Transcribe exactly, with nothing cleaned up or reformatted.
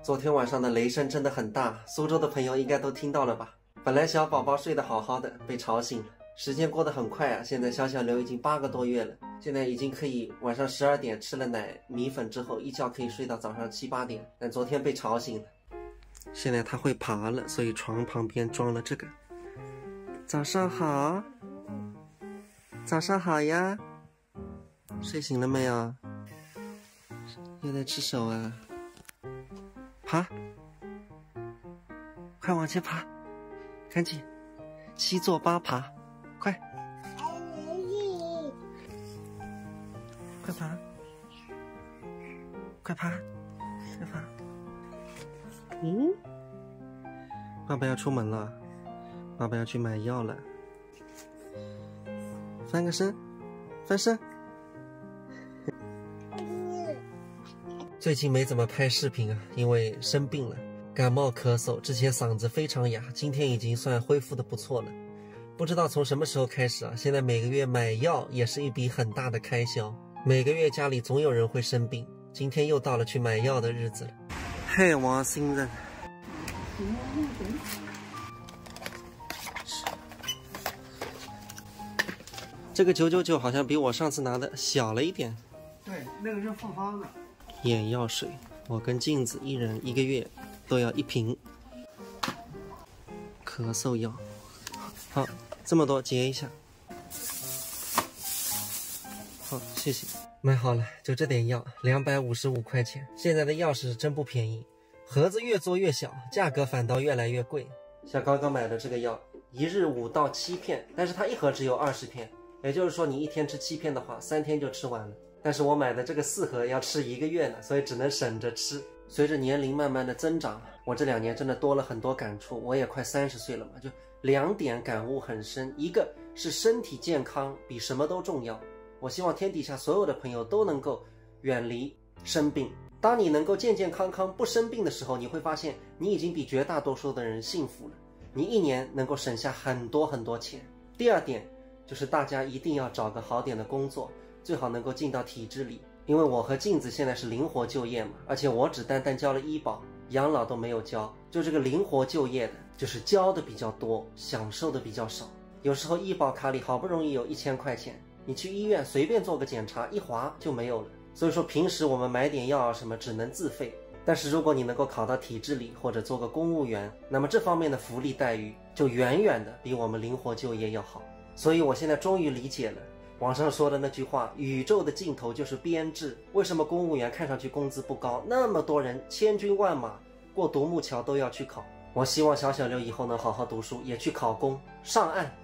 昨天晚上的雷声真的很大，苏州的朋友应该都听到了吧？本来小宝宝睡得好好的，被吵醒了。时间过得很快啊，现在小小刘已经八个多月了，现在已经可以晚上十二点吃了奶米粉之后，一觉可以睡到早上七八点。但昨天被吵醒了，现在他会爬了，所以床旁边装了这个。早上好，早上好呀。 睡醒了没有？又在吃手啊？爬，快往前爬，赶紧，七坐八爬，快，快爬，快爬，快爬。嗯，爸爸要出门了，爸爸要去买药了。 翻个身，翻身。最近没怎么拍视频啊，因为生病了，感冒咳嗽，之前嗓子非常哑，今天已经算恢复的不错了。不知道从什么时候开始啊，现在每个月买药也是一笔很大的开销，每个月家里总有人会生病，今天又到了去买药的日子了。嘿，王先生。 这个九九九好像比我上次拿的小了一点。对，那个是复方的。眼药水，我跟镜子一人一个月都要一瓶。咳嗽药，好，这么多结一下。好，谢谢。买好了，就这点药，两百五十五块钱。现在的药是真不便宜。 盒子越做越小，价格反倒越来越贵。像刚刚买的这个药，一日五到七片，但是它一盒只有二十片，也就是说你一天吃七片的话，三天就吃完了。但是我买的这个四盒要吃一个月呢，所以只能省着吃。随着年龄慢慢的增长，我这两年真的多了很多感触。我也快三十岁了嘛，就两点感悟很深。一个是身体健康比什么都重要。我希望天底下所有的朋友都能够远离 生病。当你能够健健康康不生病的时候，你会发现你已经比绝大多数的人幸福了。你一年能够省下很多很多钱。第二点就是大家一定要找个好点的工作，最好能够进到体制里。因为我和镜子现在是灵活就业嘛，而且我只单单交了医保，养老都没有交。就这个灵活就业的，就是交的比较多，享受的比较少。有时候医保卡里好不容易有一千块钱，你去医院随便做个检查，一划就没有了。 所以说平时我们买点药啊什么只能自费，但是如果你能够考到体制里或者做个公务员，那么这方面的福利待遇就远远的比我们灵活就业要好。所以我现在终于理解了网上说的那句话，宇宙的尽头就是编制。为什么公务员看上去工资不高，那么多人千军万马过独木桥都要去考？我希望小小刘以后能好好读书，也去考公，上岸。